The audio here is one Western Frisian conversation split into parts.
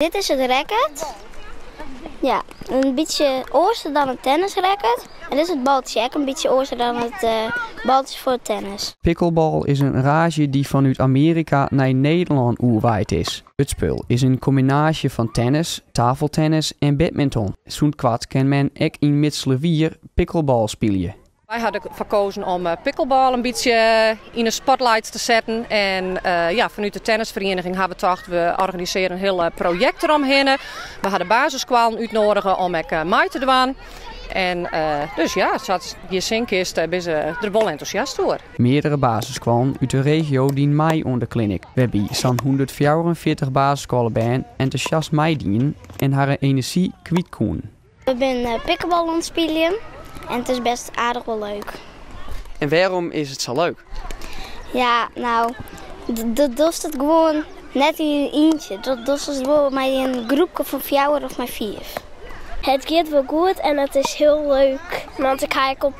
Dit is it racket. Ja, in bytsje oars dan in tennisracket. En dit is it baltsje, ek in bytsje oars dan it baltsje foar it tennis. Pickleball is in raazje dy't fanút Amearika nei Nederlân oerwaaid is. It spul is in kombinaasje fan tennis, tafeltennis en badminton. Sûnt koart kin men ek yn Mitselwier pickleball spylje. Wy ha derfoar kozen om pickleball in bytsje yn de spotlights te setten. En ja, fanút de tennisferieniging ha we tocht, we organisearje in hiel projekt deromhinne. We ha de basisskoallen útnoadige om ek mei te dwaan. En dus ja, sa't je sjen kinst, binne se der wol entûsjast oer. Meardere basisskoallen út de regio dienen mei oan de clinic, wêrby sa'n 144 basisskoallebern entûsjast meidienen en harren enerzjy kwyt koenen. We binne pickleball oan it spyljen en it is best aardich wol leuk. En wêrom is it sa leuk? Ja, no, do dochst it gewoan net yn dyn ientsje. Do dochst it wol mei in groepke fan fjouwer of mei fiif. It giet wol goed en it is hiel leuk, want ik ha ek op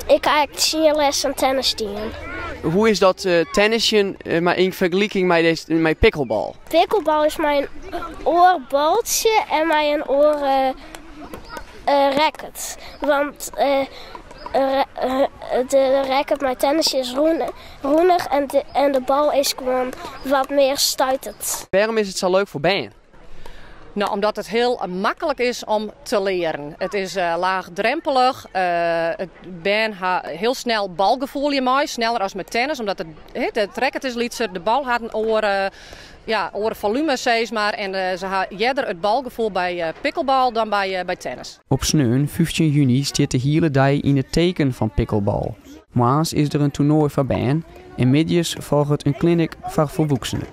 ik ha ek tsien lessen tennis dien. Hoe is dat tennisjen mar yn fergeliking mei dizze mei pickleball? Pickleball is mei in oar baltsje en mei in oare racket. Want de racket mei tennisjen is rûner en de bal is gewoan wat mear stuitend. Wêrom is it sa leuk foar bern? No, omdat it hiel maklik is om te learen. It is laachdrempelich. It bern ha hiel snel balgefoel hjirmei, sneller as mei tennis, omdat it racket is lytser, de bal hat in oare, ja, oare folume sis mar. En se ha earder it balgefoel by pickleball dan by tennis. Op sneon 15 juny stiet de hiele dei yn it teken fan pickleball. Moarns is der in toernoai foar bern en middeis folget in clinic foar folwoeksenen.